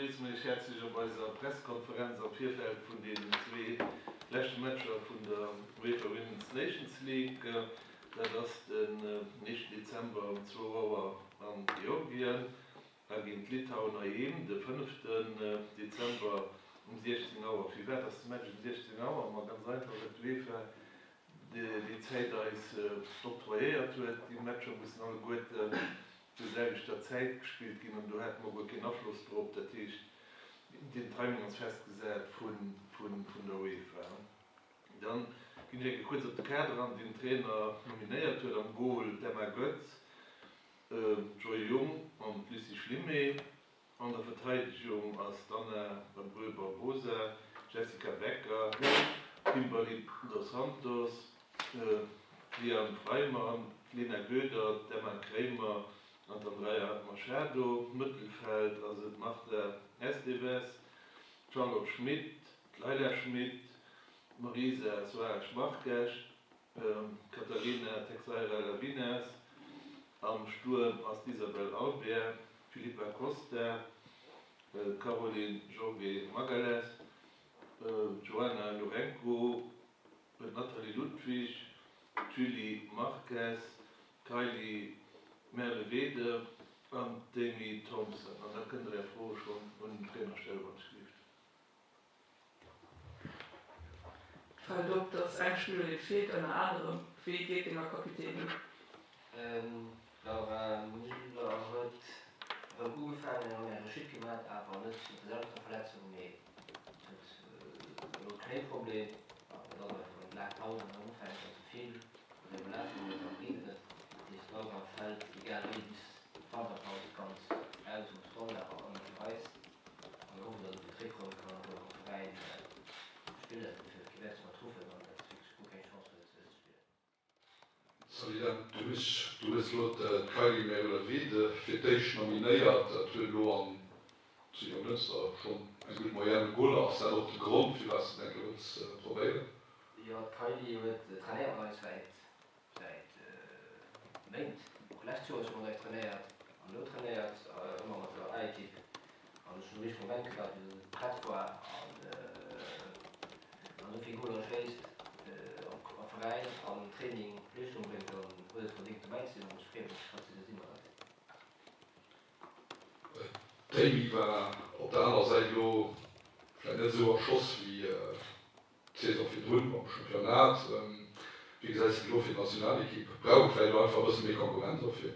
begréisse mir Iech häerzlech op eiser Pressekonferenz am Virfeld vun deenen zwee leschte Matcher vun der UEFA Women's Nations League. Dat ass den 9 Dezember um zwou Auer an Georgien a géint Litauen heiheem de 5 Dezember um 16 Auer. Firwat ass de Match um 16 Auer? Ma ganz einfach, well d'UEFA déi Zäit eis octroyéiert huet. Déi Matcher mussen alleguerten zur selwechter Zäit gespillt ginn an do hate mer guer keen Afloss drop. Dat heescht, deen Timing ass festgesat vun der UEFA. Dann ginn ech eng Kéier kuerz op de Kader an, deen den Trainer nominéiert huet. Am Goal d'Emma Goetz, d'Joy Jung an d'Lucie Schlimé. An der Verteidegung ass d'Anna Abreu Barbosa, d'Jessica Becker, d'Kimberly Dos Santos, d'Liane Freimann, d'Lena Goedert, d'Emma Kremer an d'Andreia Machado. Mëttelfeld ass et d'Marta Esteves, d'Charlotte Schmit, d'Leila Schmit, d'Marisa Soares Marques, D'Catarina Texeira Lavinas, am Stuerm ass d'Isabel Albert, d'Filipa Costa, d'Caroline Jorge Magalhães, d'Joana Lourenco, d'Nathalie Ludwig, d'Julie Marques, d'Kylie Merlevede an d'Amy Thompson. An da kënnt Der Är Froe schonn un den Trainer stellen, wann ech gelift. Et fält op, dass eng Spillerin feelt, ënner anerem wéi Dierkenger Kapitänin. D'Laura Muller huet erëm ugefaangen an eng Rechute gemat, awer net mat der selwechter Verletzung, mee huet elo e Knéiproblem. An dat ass einfach, wann een laang Pausen erëm ufänkt an ze vill erëm belaascht huet, dann geet et net. Dat heescht, d'Laura fält egal wéi bis d'Wanterpaus ganz aus um Standard an och fir eis. An mir hoffen, datt et fir d'Réckronn kann erëm am Veräin spillen, fir et kee Wäert ze mat ruffen an datt wierklech guer keng Chance huet ze spillen. Salut Dan, du hues du hues elo d'Kylie Merlevede fir d'éischt nominéiert. Dat huet elo an zu Jonglënster schonn eng gutt Moyenne u Goler. Ass dat och de Grond firwat s de et eng Kéier wëlls probéieren? Jo, d'Kylie huet trainéiert mat eis säit Säit Méint, och lescht Joer hu mer mat eis trainéiert an elo trainéiert ëmmer mat der A-Ekipp an ech hunn richteg vum Bänk gewaart bis et prett war an an esou vill Goler schéisst am Veräin am Training Leeschtung bréngt, dann huet et verdéngt dobäi ze sinn an ech freeë mech hatt ze gesi mat eis. D'Amy war op der anerer Säit elo vläit net esou a Schoss wéi D'Saison virdrun am Championnat, wéi gesäis de et elo fir d'Nationalekipp? Brauch et vläicht elo einfach e bësse méi Konkurrenz och fir?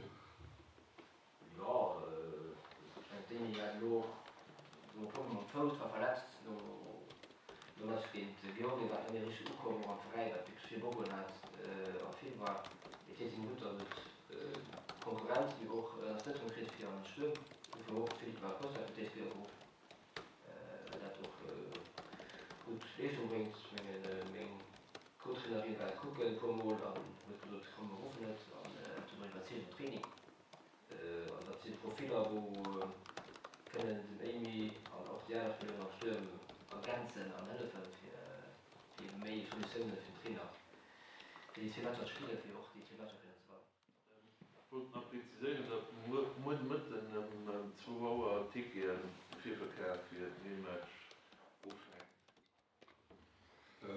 Jo, ech mengen d'Amy hat elo do e Problem mam Fouss, war verletzt nom Match géint Georgien, war net méi richteg ukomm, och am Veräin, wat wierklech vill Bock un hat am Februar. Mee et deet him gutt, datt et Konkurrenz, mee och Ënnerstëtzung kritt fir an den Stuerm. Dofir hu mer och d'Filipa Costa fir d'éischt Kéier geruff. Well dat och gutt Leeschtung bréngt. Ech mengen, meng Co-Trainerin war et kucken e puer Mol an huet gesot, komm mir ruffen et an huet mech iwwerzeegt am Training. An dat si Profiller, wou kënnen dem Amy an och déi aner Spillerinnen am Stuerm ergänzen an hëllefen, fir ebe méi Solutioune fir den Trainer, fir déi zwee Matcher ze spillen, fir och déi zwee Matcher kënnen ze wannen. Ech wollt nach preziséieren, datt muer de Mëtten ëm zwou Auer d'Ticketen Virverkaf fir den Heemmatch ufänkt.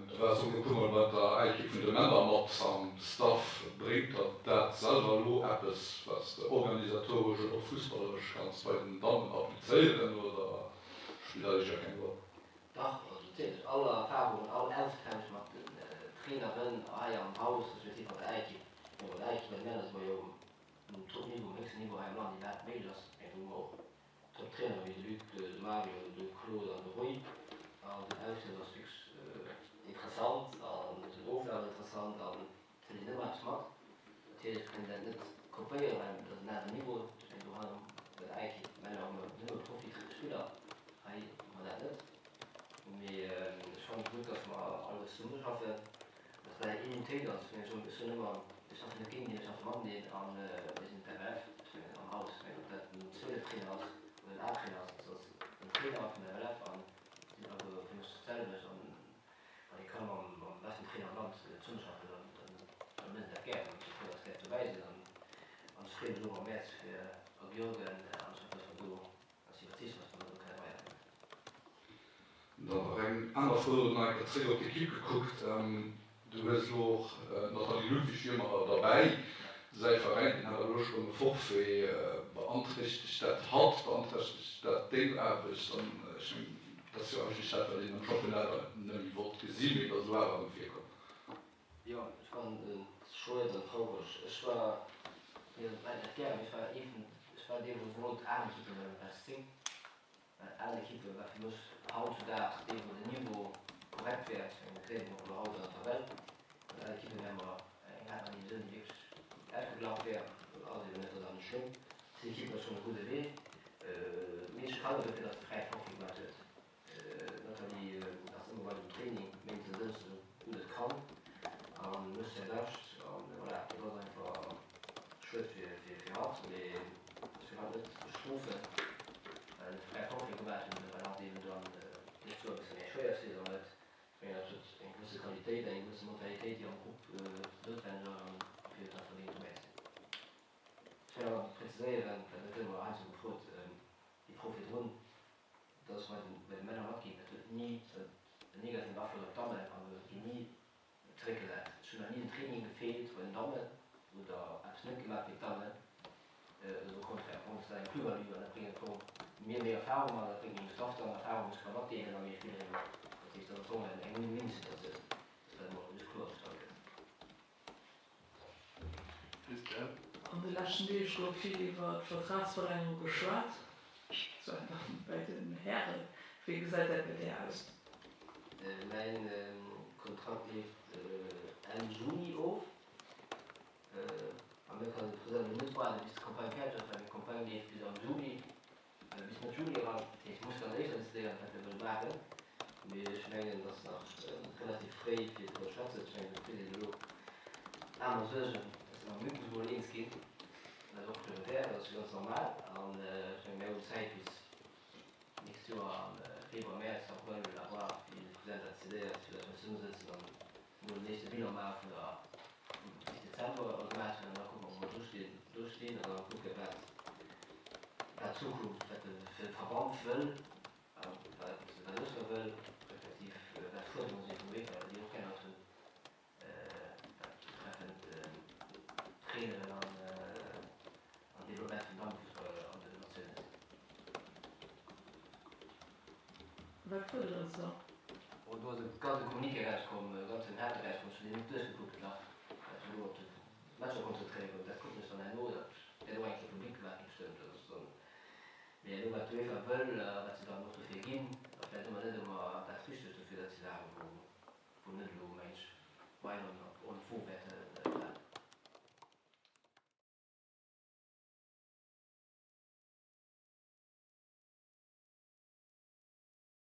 Du waars och elo puer mol mat der A-Ekipp vun de Männer mat am Staff. Bréngt der dat selwer elo eppes, wat s de organisatoresch oder och fussballeresch kanns bei den Dammen applizéieren oder spillt dat éischter keng Roll? Dach, also natierlech, all Erfahrungen, all Austausch mat den Traineren hei am Haus, respektiv mat der A-Ekipp, Bon, mat der A-Ekipp bei de Männer si mer jo um Top-Niveau, um héchsten Niveau hei am Land iwwerhaapt méiglech ass. Ech mengen, do hu mer och Top-Trainere wéi de Luc, de Mario, de Claude an de Roy. An den Austausch ass wierklech interessant an den Oflaf ass interessant an et hëlt een ëmmer eppes mat. Natierlech kann een dat net kopéieren, well dat ass en aneren Niveau. Ech mengen, dohannen bei der A-Ekipp Männer hu mer nëmme Profi-Spiller, hei hu mer dat net. Mee ech fannen et gutt, dass mer alleguer zesummeschaffen. Dass dat eng Unitéit ass. Ech mengen, ech soen ëmmer, mir schaffen net géinteneen, mir schaffe mateneen a mir sinn d'FLF, ech mengen am Haus, ech mengen, ob dat en 12 Trainer ass oder en 8 Trainer ass, et ass en Trainer vun der FLF a sinn alleguer fir mech d'selwecht. An wann ee ka mam beschten Trainer am Land zesummeschaffen, dann dann mécht een dat gär an ech si frou, dass ech däerf dobäi sinn an ech freeë mech och am Mäerz fir a Georgien an ech hoffen, dass mer do, dass ech iwwerzeegt sinn, dass mer do kënne weiderkommen. Fro nach eng Kéier zréck op d'Ekipp gekuckt. Du hues elo och d'Nathalie Ludwig wéi ëmmer derbäi. Säi Veräin, deen hat elo schonn e Forfait. Beanträchtegt dat hatt? Beanträchtegt dat deng Aarbecht? An ech mengen, dat ass jo eigentlech dat, wat een am Championnat net méi wollt gesinn, mee et ass elo awer erëm virkomm. Jo, ech fannen et schued an traureg. Ech war, jo, dat mengen ech gären, mee ech war ee vun, ech war dee wou wollt aner Ekippen an der Best 10. Well al Ekippe war fir mech hautzudags dee wou den Niveau korrekt wär, ech mengen dat geséit een och elo haut an der Tabell, well al Ekippen wär mer eng hat an Divisioun déi wierklech ausgeglach wär, ass eben net, ass awer net schlëmm. Des Ekipp ass schonn e gudde Wee. D'Meedche kann dofir datt se fräi Forfait gemaach huet. D'Nathalie ass ëmmer bei eis um Training, méindes an dënschdes esou gutt et kann a mécht säi Bescht an voilà, dat ass einfach schued fir hatt, mee ech wëll hatt net bestrofen, well et fräi Forfait gemaach hunn, well hatt eben dann d'lescht Joer e bësse méi schwéier Saison huet. Ech mengen dat huet eng gewësse Qualitéit an eng gewësse Mentalitéit déi am Grupp noutwenneg ass an dofir huet hatt verdéngt dobäi ze sinn. Ech wëll awer präziséieren, well dat gëtt ëmmer heiansdo gefrot, déi Fro virdrun, Dat ass bei de Männer matginn. Dat huet ni en negativen Afloss op d'Dammen an mir ginn ni zeréckgesat. Ech hunn nach ni en Training gefeelt bei den Dammen oder eppes net gemaach fir d'Dammen oder au contraire. Am Fong ass dat eng Plus-value an dat bréngt am Fong mir méi Erfahrung an dat bréngt mengem Staff dann Erfahrung, wou ech ka matdeelen a menge Spillerinnen. Dat heescht, dat ass am Fong eng Win-win-Situatioun, dass dat emol just kloergestallt gëtt. Christelle. An de leschten Deeg gouf vill iwwer d'Vertragsverlängerung geschwat, zwar dann bei den Hären. Wéi gesäit dat bei där aus? Mäin Kontrakt leeft Enn Juni of. A mir kann de President elo net waarden, bis d'Campagne fäerdeg ass, well meng Campagne leeft bis am Juli. Bis Mëtt Juli eran. Dat heescht, ech muss dann éischter decidéieren, wat mir wëlle maachen. Mee ech mengen, et ass nach relativ fréi, fir driwwer ze schwätzen. Ech mengen, do kritt een elo aner Suergen, dass mer mir musse mol eens ginn. Dat ass och prioritär, dat ass jo ganz normal. An ech mengen, mir hu Zäit bis d'nächst Joer am Februar, Mäerz, Abrëll, à voir, wéi de President dat decidéiert, fir dass mer zesummesëtzen an mol den éischte Bilan maache vun der bis Dezember, wat mer gemaach hunn, an da kucke mer, wou mer do stinn, do stinn an da kucke wat wat d'Zukunft, wat de Verband wëll a wat wat ech da wëll, respektiv wat d'Fuerderunge si vum UEFA, déi och geännert hunn, wat betreffend d'Traineren an an Développement vum Dammefussball an den Natiounen sinn. Wat fuerdere se da? Bon, do ass e ganze Communiqué erauskomm, e ganzen Heft erauskomm. Ech hunn deen net duerchgekuckt nach, well ech mech elo op de Matcher konzentréieren. Dat kucken ech dann herno. Dat wäert och eng Kéier public gemaach ginn, bestëmmt. Dat ass dann, mee elo wat d'UEFA wëll a wat se dann och dofir ginn, ass vläicht ëmmer net ëmmer dat Richtegt dofir. Dat si Saachen, wou, wou net elo, meng ech, Meinung an.